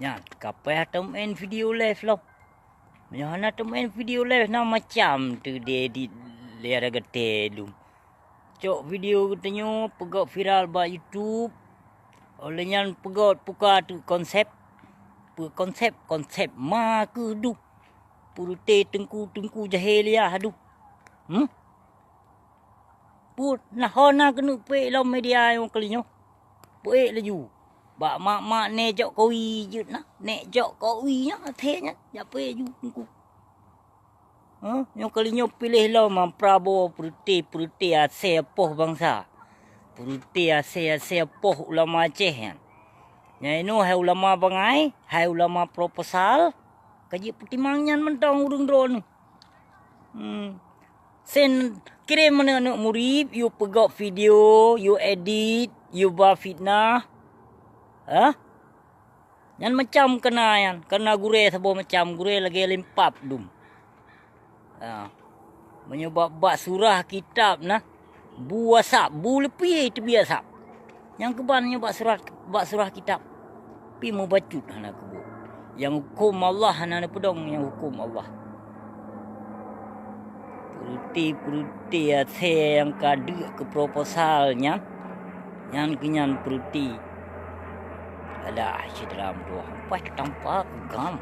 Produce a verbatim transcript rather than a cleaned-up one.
Nyan, kapai teumeu'en video live lom. Meunyoe hana teumeu'en video live, na macam tu diedit lé gata lom. Cok video geutanyoe peugöt viral bak YouTube. Óh lheueh nyan peugöt puka teuk konsep. Peue konsep? Konsep ma keuh duh. Peureute teungku-teungku jahiliah duh. Hmm? Peue na ho na keuneuk peuék lom media nyoe kali nyoe? Peuék laju. Bak mak-mak nèk jok kawi jeuet na, nèk jok kawi nyan até nyan jak peuék laju teungku. Huh? Nyoe kali nyoe piléh lom Prabowo peureute-peureute asèe poh bansa. Peureute asèe-asèe poh ulama Aceh nyan. Nyan inoe hai ulama bangai, hai ulama proposal, ka jipeutimang nyan mantong ureueng droeneuh. Hmm. Sen kirém aneuk-aneuk murit, yue peugöt video, yue edit, yue ba fitnah. Hah? Nyan macam keuna nyan, keuna gurèe saboh macam, gurèe lagèe limpab dum. Ha. Meunyoe bak, bak surah kitab na, bu asab, bu leupie teubiet asab. Nyang keuban nyoe bak surah, bak surah kitab. Pi meubacut hana keubuet. Nyang huköm Allah hana neupeudong nyang huköm Allah. Peureute-peureute asèe nyang ka deuk keu proposal nyan, nyan keuh nyan peureute. Alah, syedara meutuwah, ampai tampa keu gam.